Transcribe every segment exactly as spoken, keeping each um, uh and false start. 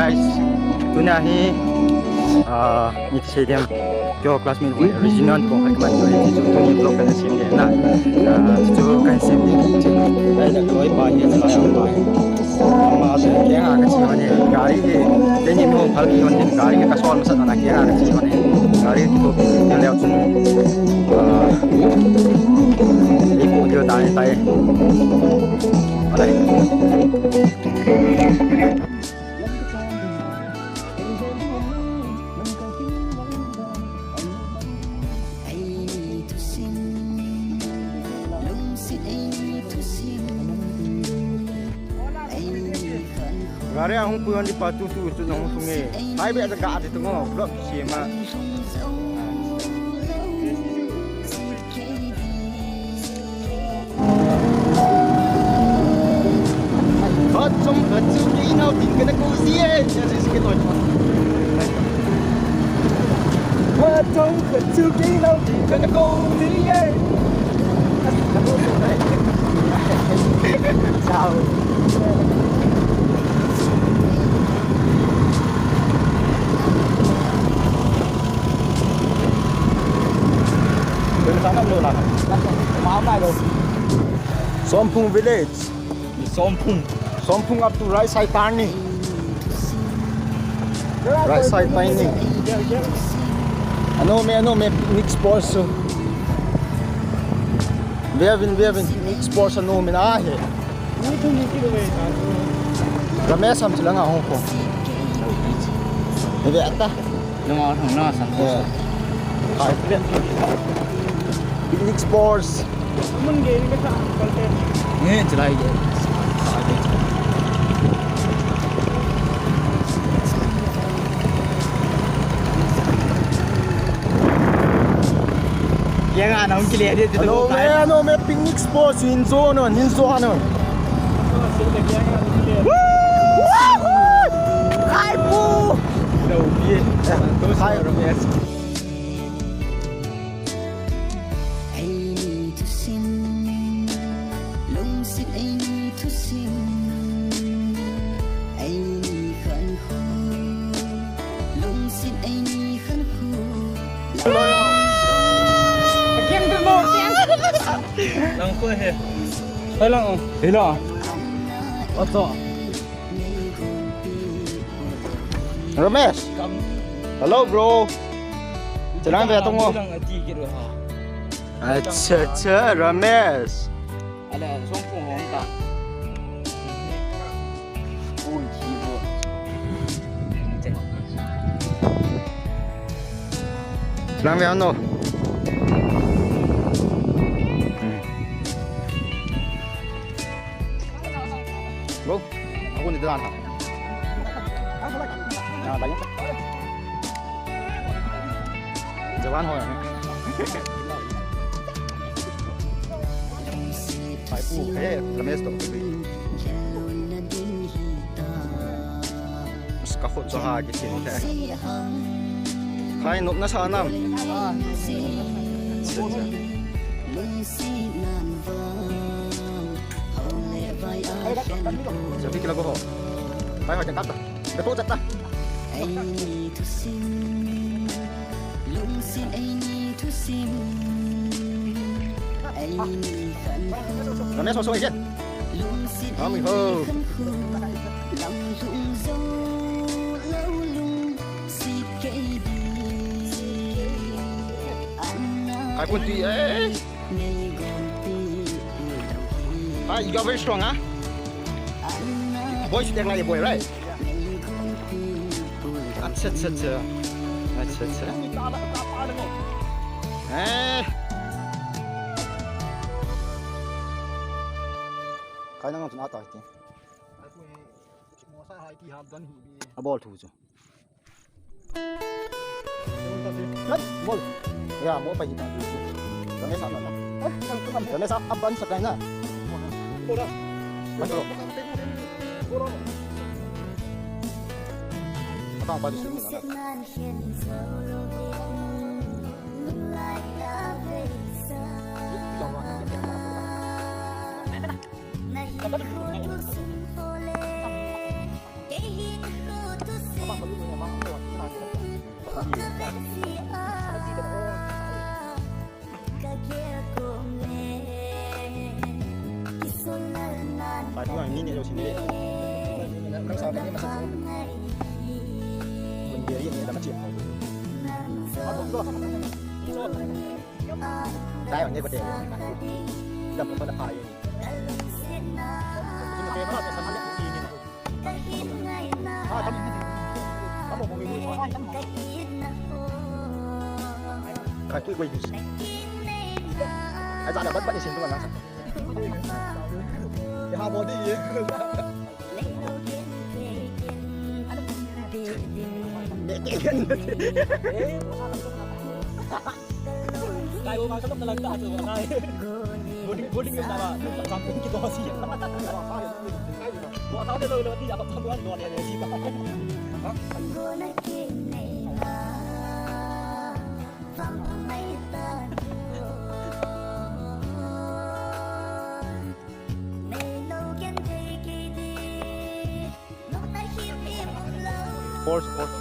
Guys, tuna hi, ah, iti sei dem, keiho classmate ho, Regina, kong khat kaman keiho, chu tuni vlog kana sem ding na. Ah, chu kana sem ding chu. Ai, na koi pa hi, chu la pa. Ama chu kei nga kache hon e, gari hi, keini mi hung phal kit hon e, gari hi kasol masat na kei nga kache hon e. Gari hi kitoh kit leu chun, ah, ei pu ding tai tai. Alai. Gari ahung pui hon di pa tu tu tu nong sunge. Hai be ga di tu ngo, vlog sem a. Khat chom khat chu kei nau tin kana kou sie. Khat chom khat chu kei nau tin kana kou sie. Sao. Somphung village. Somphung. Somphung up to right side turn ni. Right side turn ni. Ano me, ano me, picnic spot so. Vevin, vevin, picnic spot so no me na he. Ramesh ham chilanga hong ko. Ve ata. Nunga thong na san ko. Picnic spots. Mun ge ni ka sa ko te. Nge chilai ge. Kya ga na hung kile de. Ano me, ano me picnic spots in zone, in zone. Khai pu. Lo ye. Khai. Eini thusim, lungset eini thusim, eini khankho, lungset eini khankho. Lang ko he. Hai lang o. Hello. Oto. Ramesh. Hello, bro. Chelang ve tong o. Acha, acha, Ramesh. Ala, song pung hong ta. Ui, chi bo. Chelang ve ano. Bro, aku ni jalan ha. Na, banyak. Jalan ho ya. Pai pu, eh, Ramesh to. Ka khut cho ha ki tin. Khai nop na sa nam. Japi kila ko ho. Pai ho jang kap ta. Betul jat ta. Eini thusim, lungset eini thusim, eini khankho. Ramesh, so again. Lungset eini khankho, lam lhung jou lou lungset kei ding. Khai pun ti, eh. Ah, you are very strong, huh? Boy should act like a boy, right? Acha, acha, acha. Acha, acha. Eh. Khai nang chun ata ti. Abol thu chu. Bol. Ya, mo pa kita tu. Kami sama na. Kami sa aban sa kanya. Ora. Ora. Matang pa di sini na. Ngai ni ni lo sin le. Nang sa ni ma sa. Kun dia ni da ma chi. Dai ni ko de. Da ko da pa ye. Khai tui koi bis. Ai za da bat bat ni sin tu na. Ya ha body ye. Kai ma ka na lang ta tu. Boarding, boarding yung tama. Sampung kita si. Wa ta de lo lo ti ya ta buan lo de si ta. Force, force.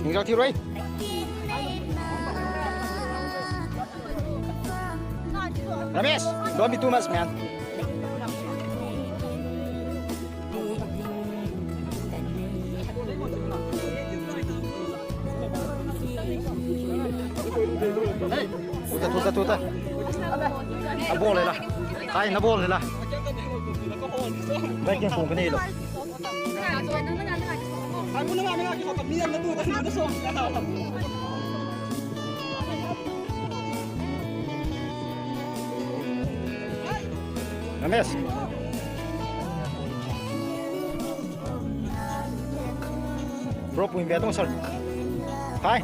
Ning jao thi roi. Ramesh, don't be too much, man. Tuta, tuta, tuta. Abol le la. Khai, nabol le la. Bai keng kong kani lo. Ramesh. Bro, pui ve tong sir. Khai.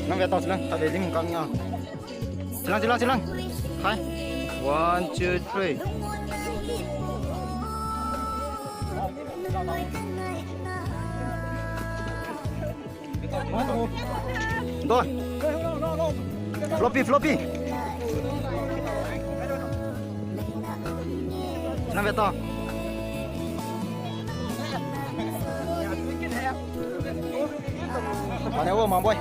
Nang ve tong sir, ta ve lim kang ya. Chilang, chilang, chilang. Khai. One, two, three. Doi. Floppy, floppy. Nang ve to. Pane wo, mang boy.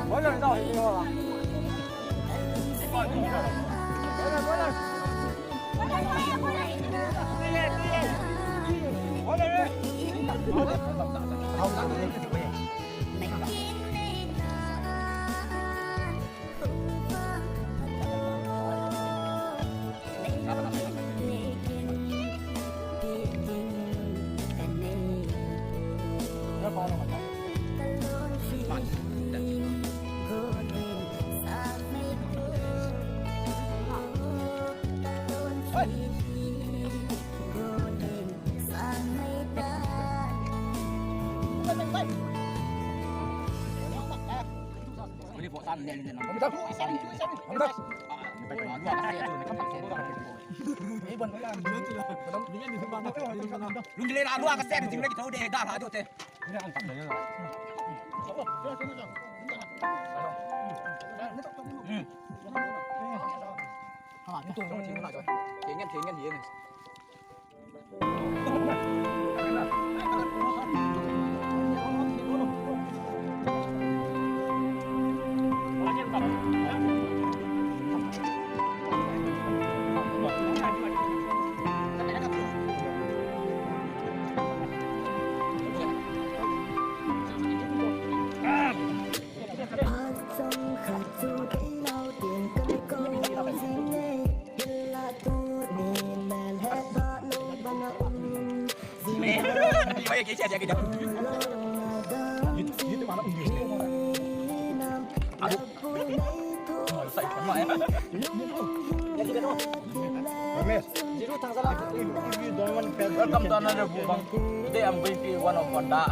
Lunggil le na lua ka sen jing le ki tho de da pha jo te. Thei ngen, thei ngen hi ngen. Welcome to another mukbang. Today I'm going to eat one of panda.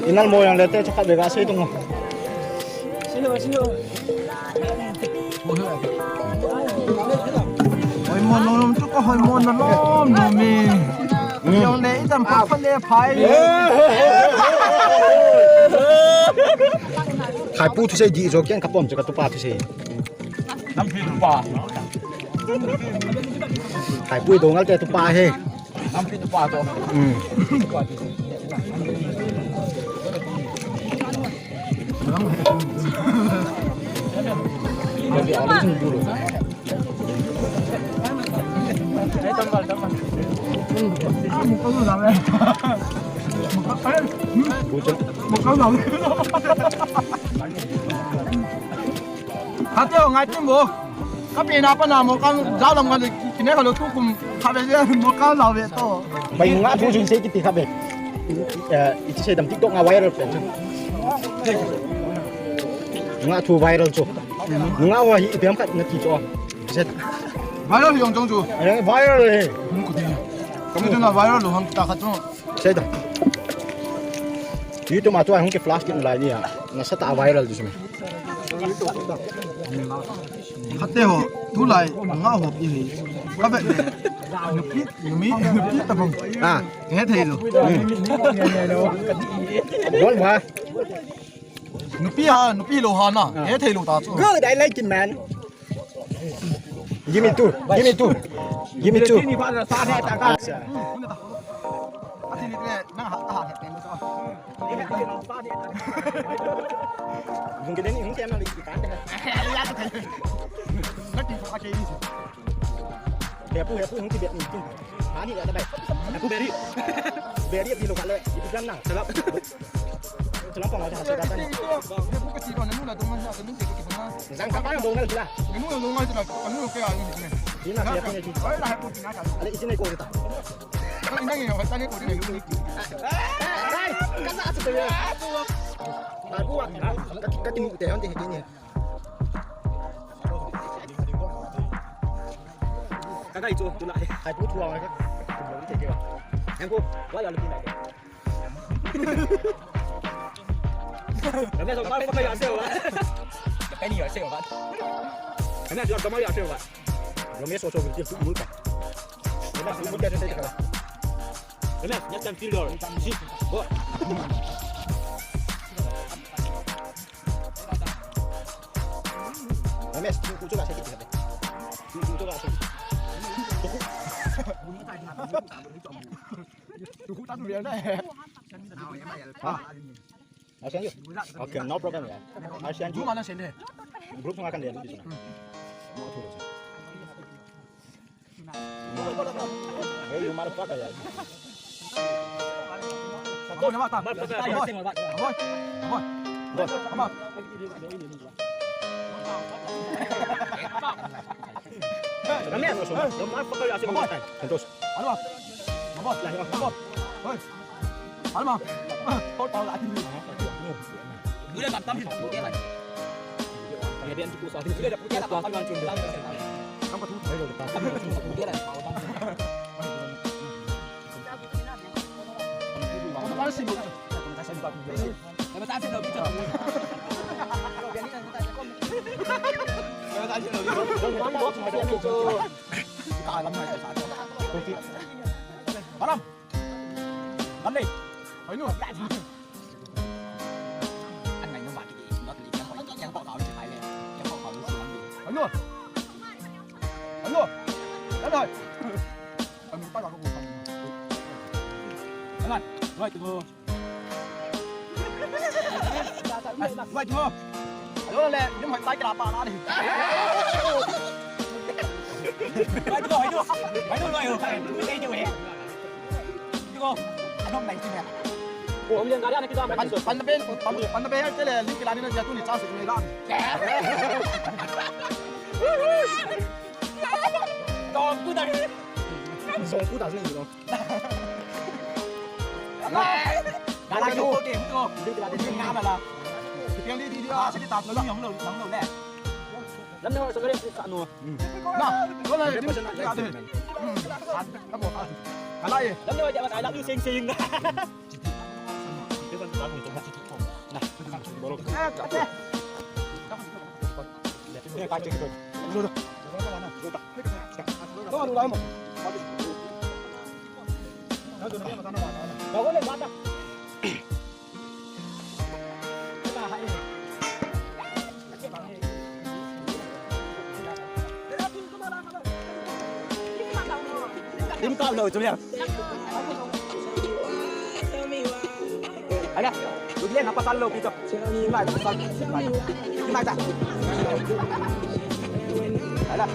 Inal mo yang lete chakat bega sei tung. Hoi mo nom nom chu ka hoi mo na nom nom e. Yong le itam pa pa le phai. Khai pu thu sei di jo ken ka pom chu ka tu pa thu sei. Nam pi tu pa. Khai pu do ngal te tu pa he. Nam pi tu pa to. Hati ho ngai tin bo. Ka pi na pa na mo kan jao lam kan kine ka lo tu kum kha be je mo kan jao be to. Bai nga thu jing sei kiti kha be. Eh, iti sei dam TikTok nga viral pen chu. Nga thu viral chu. Nga wa hi ipiam khat na ti chu. Set. Viral hi jong jong chu. Eh, viral he. Kamu chu na viral lo hang ta khat chu. Sei dam. YouTube ma chu ai hung ki flash kin lai ni a. Na sa ta viral chu. Khate ho, tulai, nga ho pi hi. Ka vet le. Nupi, numi, nupi ta bang. Ah. He thei lo. Bol ma. Nupi ha, nupi lo ha na. He thei lo ta chu. Good, I like it, man. Give me two. Give me two. Give me two. Hung ke deni, hung ke na li kita. Hepu, hepu, hung ke bet ni. Ani ya bai. Hepu beri. Beri di lo kale. Itu kan na. Sebab. Tulang pong aja hasil data ni. Zang kapal dongal sila. Ini na hepu ni. Ale isi ni ko kita. Let me talk about yourself. Can you yourself? Let me talk about yourself. Let me show you. Let me show you. Let me just feel your shit. Go. Let me show you. I'll send you. Okay, no problem, yeah. I'll send you. Group sung akan dia, di sana. Hey, you motherfucker, yeah. Come here. Come here. You motherfucker, you ask me what time. Santos. Alma. Mabot. Mabot. Hoy. Alma. Hoy, Paul, atin. Dulu dah tam, tam, tam. Malam. Lam dei. Hoi nu. An ngai nu ma ki di, not li yang hoi, yang pau kau si pai le. Yang pau kau si lam dei. Hoi nu. Hoi nu. Lam dei. An pa la ko ko. An. Right to go. Right to go. Ayo le, ni mai tai kra pa la ni. Right to go, right to go. Right to go, right to go. Pan, pan na ben, pan, pan na ben, tele, link la ni na jatu ni chance ni la. Dong ku da. Dong ku da ni dong. Dala ko ke ko. Link la ni na la. Yang di di di, ah, sini tak lo yang lo, yang lo le. Lam ne ho sa kare sa no. Na, ko na di di di. Ala ye. Lam ne ho ja, I love you, sing sing. Dim kap lou chu le. Ala, dudle na pasal lou pi chu. Dim lai pasal. Dim lai. Dim lai ta. Ala.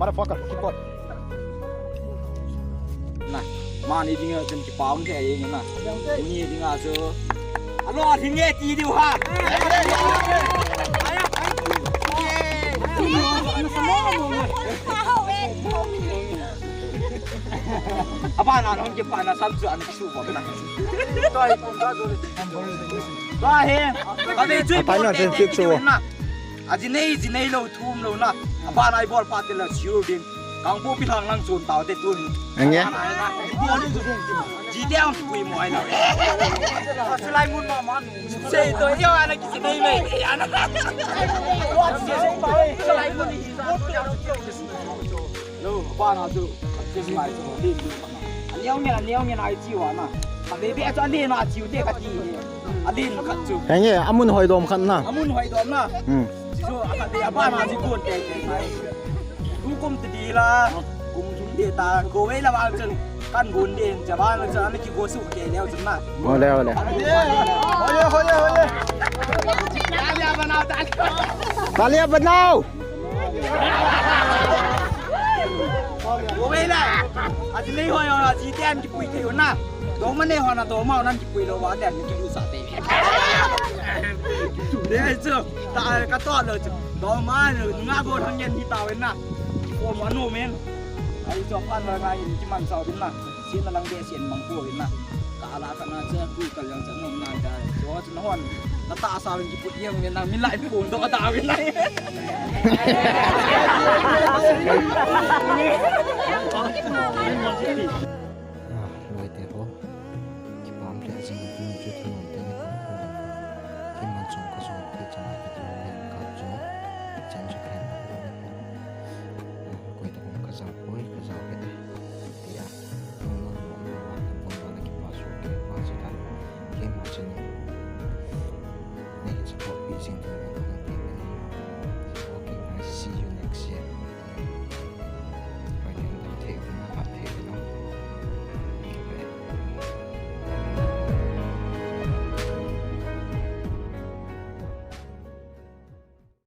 Motherfucker, keep on. Na, mani dinga jin kipao nge ye na. Ni dinga jo. Alo, dinge ti diu ha. Abana nong kipana sam chu an su bo na. Toi, toi, toi. Ba he. Ba de chui. Abana jin fit chu. Ajinei, jinei lou, thum lou na. Abana ibol pa te la sure din. Kangpokpi lang lang chun tao te tun. Ange? Ji te ang pui mo ai na. Sulai mun ma man. Sei to yo ana ki jinei mai. Ana. Sulai mun hi. Lo, abana tu. Aniang ngen, aniang ngen ai chiu ana. Ka be be chu alen a chiu te kati. Alen khat chu. Henge, amun hoi dom khat na. Amun hoi dom na. Hmm. Chu a khat be abana ji kon te te mai. Tu kum te di la. Kum jum te ta. Ko wei la ba chun. Kan gun de, jawab la chun, ana ki go su ke leo chun na. Ole, ole. Ole, ole, ole. Talia banao, talia. Talia banao. Ati nei ho, ati ten kipui thei na. Doma nei ho na, doma nan kipui lou va ten kilu sa te. Dei chu, ta ka to lou chu. Doma nga go thang yen hi ta wen na. Ko ma no men. Ai chu pan la na in kiman sa wen na. Sin na lang de sin mang ko wen na. Ka la ka na che ku ka yang cha nom na da. Chu chu na hon. Na ta sa wen kipui yang wen na, mi lai pu do ta wen na. Ah, loi te ho. Kipam le jing tu chu thu te ni ko. Kiman chung ka so te chang te.